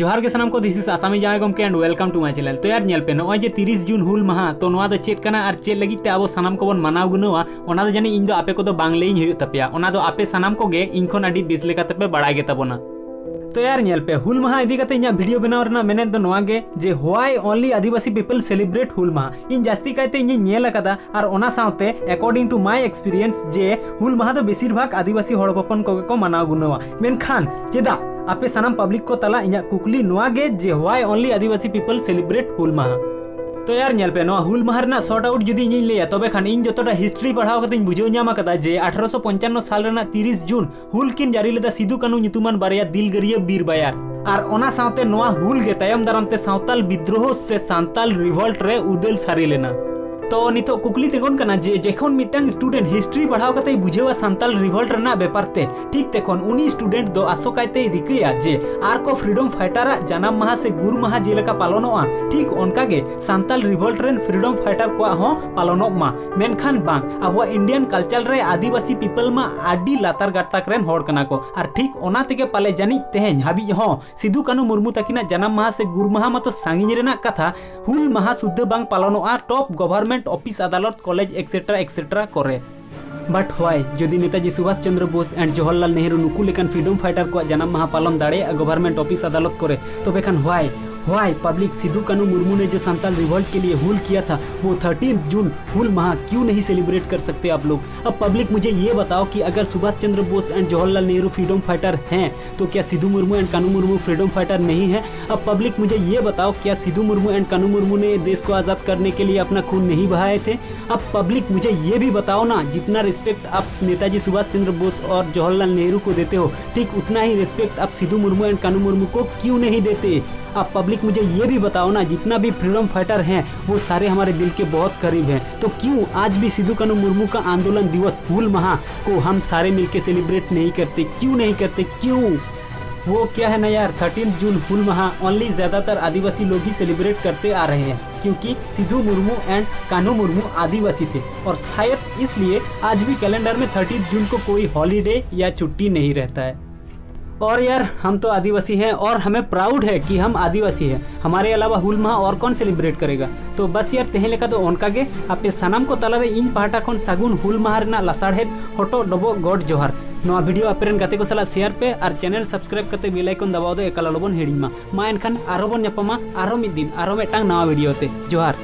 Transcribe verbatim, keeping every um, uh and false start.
ᱡᱚᱦᱟᱨ ᱜᱮ ᱥᱟᱱᱟᱢ ᱠᱚ, this is ᱟᱥᱟᱢᱤ ᱡᱟᱶᱟᱭ ᱜᱚᱢᱠᱮ and welcome to my channel᱾ ᱛᱚ ᱭᱟᱨ ᱧᱮᱞ ᱯᱮ, ᱱᱚᱜᱼᱚᱭ ᱡᱮ ᱛᱤᱨᱤᱥ ᱡᱩᱱ ᱦᱩᱞ ᱢᱟᱦᱟ, ᱛᱚ ᱱᱚᱣᱟ ᱫᱚ ᱪᱮᱫ ᱠᱟᱱᱟ ᱟᱨ ᱪᱮᱫ ᱞᱟᱹᱜᱤᱫ ᱛᱮ ᱟᱵᱚ ᱥᱟᱱᱟᱢ ᱠᱚᱵᱚᱱ ᱢᱟᱱᱟᱣ ᱜᱩᱱᱟᱹᱣᱟ, ᱚᱱᱟ ᱫᱚ ᱡᱟᱹᱱᱤᱡ ᱤᱧ ᱫᱚ ᱟᱯᱮ ᱠᱚᱫᱚ ᱵᱟᱝ ᱞᱟᱹᱭᱤᱧ ᱦᱩᱭᱩᱜ ᱛᱟᱯᱮᱭᱟ, ᱚᱱᱟ ᱫᱚ ᱟᱯᱮ ᱥᱟᱱᱟᱢ ᱠᱚᱜᱮ ᱤᱧ ᱠᱷᱚᱱ ᱟᱹᱰᱤ ᱵᱮᱥ ᱞᱮᱠᱟ ᱛᱮᱯᱮ ᱵᱟᱲᱟᱭ ᱜᱮ ᱛᱟᱵᱚᱱᱟ᱾ ᱛᱚ ᱭᱟᱨ ᱧᱮᱞ ᱯᱮ, ᱦᱩᱞ ᱢᱟᱦᱟ ᱤᱫᱤ ᱠᱟᱛᱮ ᱤᱧᱟᱹᱜ ᱵᱷᱤᱰᱤᱭᱳ ᱵᱮᱱᱟᱣ ᱨᱮᱱᱟᱜ ᱢᱮᱱᱮᱫ ᱫᱚ ᱱᱚᱣᱟ ᱜᱮ ᱡᱮ why only Adivasi people celebrate ᱦᱩᱞ ᱢᱟᱦᱟ᱾ ᱤᱧ ᱡᱟᱹᱥᱛᱤ ᱠᱟᱭᱛᱮ ᱤᱧᱤᱧ ᱧᱮᱞ ᱟᱠᱟᱫᱟ ᱟᱨ ᱚᱱᱟ ᱥᱟᱶᱛᱮ according to my experience ᱡᱮ ᱦᱩᱞ ᱢᱟᱦᱟ ᱫᱚ ᱵᱮᱥᱤᱨ ᱵᱷᱟᱜᱽ ᱟᱹᱫᱤᱵᱟᱹᱥᱤ ᱦᱚᱲ ᱦᱚᱯᱚᱱ ᱠᱚᱜᱮ ᱠᱚ ᱢᱟᱱᱟᱣ ᱜᱩᱱᱟᱹᱣᱟ᱾ ᱢᱮᱱᱠᱷᱟᱱ ᱪᱮᱫᱟᱜ? ᱟᱯᱮ ᱥᱟᱱᱟᱢ ᱯᱟᱵᱽᱞᱤᱠ ᱠᱚ ᱛᱟᱞᱟ ᱤᱧᱟᱹᱜ ᱠᱩᱠᱞᱤ ᱱᱚᱣᱟ ᱜᱮ ᱡᱮ why only Adivasi people celebrate ᱦᱩᱞ ᱢᱟᱦᱟ? ᱛᱚ ᱭᱟᱨ ᱧᱮᱞ ᱯᱮ, ᱱᱚᱣᱟ ᱦᱩᱞ ᱢᱟᱦᱟ ᱨᱮᱱᱟᱜ short out ᱡᱩᱫᱤ ᱤᱧᱤᱧ ᱞᱟᱹᱭᱟ, ᱛᱚᱵᱮ ᱠᱷᱟᱱ ᱤᱧ ᱡᱚᱛᱚᱴᱟ ᱦᱤᱥᱴᱨᱤ ᱯᱟᱲᱦᱟᱣ ᱠᱟᱛᱮᱧ ᱵᱩᱡᱷᱟᱹᱣ ᱧᱟᱢ ᱟᱠᱟᱫᱟ ᱡᱮ ᱟᱴᱷᱨᱚᱥᱚ ᱯᱚᱧᱪᱟᱱᱱᱚ ᱥᱟᱞ ᱨᱮᱱᱟᱜ ᱛᱤᱨᱤᱥ ᱡᱩᱱ ᱦᱩᱞ ᱠᱤᱱ ᱡᱟᱹᱨᱤ ᱞᱮᱫᱟ ᱥᱤᱫᱩ ᱠᱟᱹᱱᱦᱩ ᱧᱩᱛᱩᱢᱟᱱ ᱵᱟᱨᱭᱟ ᱫᱤᱞᱜᱟᱹᱨᱤᱭᱟᱹ ᱵᱤᱨ ᱵᱟᱭᱟᱨ᱾ ᱟᱨ ᱚᱱᱟ ᱥᱟᱶᱛᱮ ᱱᱚᱣᱟ ᱦᱩᱞ ᱜᱮ ᱛᱟᱭᱚᱢ ᱫᱟᱨᱟᱢ ᱛᱮ ᱥᱟᱶᱛᱟᱞ ᱵᱤᱫᱽᱨᱳᱦᱚ ᱥᱮ ᱥᱟᱱᱛᱟᱞ ᱨᱤᱵᱷᱚᱞᱴ ᱨᱮ ᱩᱫᱟᱹᱞ ᱥᱟᱹᱨᱤ ᱞᱮᱱᱟ᱾ ᱛᱚ ᱱᱤᱛᱚᱜ ᱠᱩᱠᱞᱤ ᱛᱤᱸᱜᱩᱱ ᱠᱟᱱᱟ ᱡᱮ ᱡᱚᱠᱷᱚᱱ ᱢᱤᱫᱴᱟᱝ ᱥᱴᱩᱰᱮᱱᱴ ᱦᱤᱥᱴᱨᱤ ᱯᱟᱲᱦᱟᱣ ᱠᱟᱛᱮᱭ ᱵᱩᱡᱷᱟᱹᱣᱟ ᱥᱟᱱᱛᱟᱞ ᱨᱤᱵᱷᱚᱞᱴ ᱨᱮᱱᱟᱜ ᱵᱮᱯᱟᱨ ᱛᱮ, ᱴᱷᱤᱠ ᱛᱚᱠᱷᱚᱱ ᱩᱱᱤ ᱥᱴᱩᱰᱮᱱᱴ ᱫᱚ ᱟᱥᱚᱠᱟᱭᱛᱮᱭ ᱨᱤᱠᱟᱹᱭᱟ ᱡᱮ ᱟᱨᱠᱚ ᱯᱷᱨᱤᱰᱚᱢ ᱯᱷᱟᱭᱴᱟᱨᱟᱜ ᱡᱟᱱᱟᱢ ᱢᱟᱦᱟ ᱥᱮ ᱜᱩᱨ ᱢᱟᱦᱟ ᱡᱮᱞᱮᱠᱟ ᱯᱟᱞᱚᱱᱚᱜᱼᱟ, ᱴᱷᱤᱠ ᱚᱱᱠᱟ ᱜᱮ ᱥᱟᱱᱛᱟᱞ ᱨᱤᱵᱷᱚᱞᱴ ᱨᱮᱱ ᱯᱷᱨᱤᱰᱚᱢ ᱯᱷᱟᱭᱴᱟᱨ ᱠᱚᱣᱟᱜ ᱦᱚᱸ ᱯᱟᱞᱚᱱᱚᱜ ᱢᱟ᱾ ᱢᱮᱱᱠᱷᱟᱱ ᱵᱟᱝ, ᱟᱵᱚᱣᱟᱜ ᱤᱱᱰᱤᱭᱟᱱ ᱠᱟᱞᱪᱟᱨ ᱨᱮ ᱟᱹᱫᱤᱵᱟᱹᱥᱤ ᱯᱤᱯᱚᱞ ᱢᱟ ᱟᱹᱰᱤ ᱞᱟᱛᱟᱨ ᱜᱟᱛᱟᱠ ᱨᱮᱱ ᱦᱚᱲ ᱠᱟᱱᱟ ᱠᱚ, ᱟᱨ ᱴᱷᱤᱠ ᱚᱱᱟ ᱛᱮᱜᱮ ᱯᱟᱞᱮ ᱡᱟᱹᱱᱤᱡ ᱛᱮᱦᱮᱧ ᱦᱟᱹᱵᱤᱡ ᱦᱚᱸ ᱥᱤᱫᱩ ᱠᱟᱹᱱᱦᱩ ᱢᱩᱨᱢᱩ ᱛᱟᱹᱠᱤᱱᱟᱜ ᱡᱟᱱᱟᱢ ᱢᱟᱦᱟ ᱥᱮ ᱜᱩᱨ ᱢᱟᱦᱟ ᱢᱟᱛᱚ ᱥᱟᱺᱜᱤᱧ ᱨᱮᱱᱟᱜ ᱠᱟᱛᱷᱟ, ᱦᱩᱞ ᱢᱟᱦᱟ ᱥᱩᱫᱽᱫᱷᱟᱹ ᱵᱟᱝ ᱯᱟᱞᱚᱱᱚᱜᱼᱟ ᱴᱚᱯ ᱜᱚᱵᱷᱚᱨᱱᱢᱮᱱᱴ ᱚᱯᱷᱤᱥ, ᱟᱫᱟᱞᱚᱛ, ᱠᱚᱞᱮᱡᱽ, ᱮᱴᱥᱮᱴᱨᱟ ᱮᱴᱥᱮᱴᱨᱟ ᱠᱚᱨᱮ᱾ But why? ᱡᱩᱫᱤ ᱱᱮᱛᱟᱡᱤ ᱥᱩᱵᱷᱟᱥ ᱪᱚᱱᱫᱨᱚ ᱵᱳᱥ and ᱡᱚᱣᱟᱦᱚᱨᱞᱟᱞ ᱱᱮᱦᱨᱩ ᱱᱩᱠᱩ ᱞᱮᱠᱟᱱ ᱯᱷᱨᱤᱰᱚᱢ ᱯᱷᱟᱭᱴᱟᱨ ᱠᱚᱣᱟᱜ ᱡᱟᱱᱟᱢ ᱢᱟᱦᱟ ᱯᱟᱞᱚᱱ ᱫᱟᱲᱮᱭᱟᱜᱼᱟ ᱜᱚᱵᱷᱚᱨᱱᱢᱮᱱᱴ ᱚᱯᱷᱤᱥ, ᱟᱫᱟᱞᱚᱛ ᱠᱚᱨᱮ, ᱛᱚᱵᱮ ᱠᱷᱟᱱ why? Why public सिद्धू कानू मुर्मू ने जो संताल रिवॉल्ट के लिए हूल किया था, वो थर्टीन जून हूल महा क्यों नहीं सेलिब्रेट कर सकते आप लोग? अब पब्लिक मुझे ये बताओ कि अगर Subhash Chandra Bose and Jawaharlal Nehru freedom fighter हैं, तो क्या Sidhu Murmu and Kanu Murmu freedom fighter नहीं है? अब पब्लिक मुझे ये बताओ, क्या सिद्धू मुर्मू एंड कानू मुर्मू ने देश को आज़ाद करने के लिए अपना खून नहीं बहाए थे? अब पब्लिक मुझे ये भी बताओ ना, जितना रिस्पेक्ट आप नेताजी सुभाष चंद्र बोस और जवाहरलाल नेहरू को देते हो, ठीक उतना ही रिस्पेक्ट आप सिद्धू मुर्मू एंड कानू मुर्मू को क्यों नहीं देते? आप पब्लिक मुझे ये भी बताओ ना, जितना भी फ्रीडम फाइटर हैं, वो सारे हमारे दिल के बहुत करीब हैं, तो क्यों आज भी सिद्धू कानू मुर्मू का आंदोलन दिवस हूल महा को हम सारे मिलके सेलिब्रेट नहीं करते? क्यों नहीं करते? क्यों? वो क्या है ना यार, थर्टीन जून हूल महा ओनली ज़्यादातर आदिवासी लोग ही सेलिब्रेट करते आ रहे हैं, क्योंकि सिद्धू मुर्मू एंड कान्हू मुर्मू आदिवासी थे, और शायद इसलिए आज भी कैलेंडर में थर्टीन जून को कोई हॉलीडे या छुट्टी नहीं रहता है। और यार, हम तो आदिवासी हैं और हमें प्राउड है कि हम आदिवासी हैं। हमारे अलावा हुल माहा और कौन सेलिब्रेट करेगा? तो बस यार, ᱛᱮᱦᱮᱧ ᱞᱮᱠᱟ ᱫᱚ ᱚᱱᱠᱟ ᱜᱮ᱾ ᱟᱯᱮ ᱥᱟᱱᱟᱢ ᱠᱚ ᱛᱟᱞᱟᱨᱮ ᱤᱧ ᱯᱟᱦᱴᱟ ᱠᱷᱚᱱ ᱥᱟᱹᱜᱩᱱ ᱦᱩᱞ ᱢᱟᱦᱟ ᱨᱮᱱᱟᱜ ᱞᱟᱥᱟᱲᱦᱮᱫ ᱦᱚᱴᱚᱜ ᱰᱚᱵᱚᱜ ᱜᱚᱰ ᱡᱚᱦᱟᱨ᱾ ᱱᱚᱣᱟ ᱵᱷᱤᱰᱤᱭᱳ ᱟᱯᱮ ᱨᱮᱱ ᱜᱟᱛᱮ ᱠᱚ ᱥᱟᱞᱟᱜ ᱥᱮᱭᱟᱨ ᱯᱮ ᱟᱨ ᱪᱮᱱᱮᱞ ᱥᱟᱵᱥᱠᱨᱟᱭᱤᱵ ᱠᱟᱛᱮ ᱵᱮᱞ ᱟᱭᱠᱚᱱ ᱫᱟᱵᱟᱣ ᱫᱚ ᱮᱠᱟᱞ ᱟᱞᱚᱵᱚᱱ ᱦᱤᱲᱤᱧ ᱢᱟ᱾ ᱢᱟ ᱮᱱᱠᱷᱟᱱ ᱟᱨᱦᱚᱸ ᱵᱚᱱ ᱧᱟᱯᱟᱢᱟ ᱟᱨᱦᱚᱸ ᱢᱤᱫ ᱫᱤᱱ ᱟᱨᱦᱚᱸ ᱢᱤᱫᱴᱟᱝ ᱱᱟᱣᱟ ᱵᱷᱤᱰᱤᱭᱳ ᱛᱮ᱾ ᱡᱚᱦᱟᱨ᱾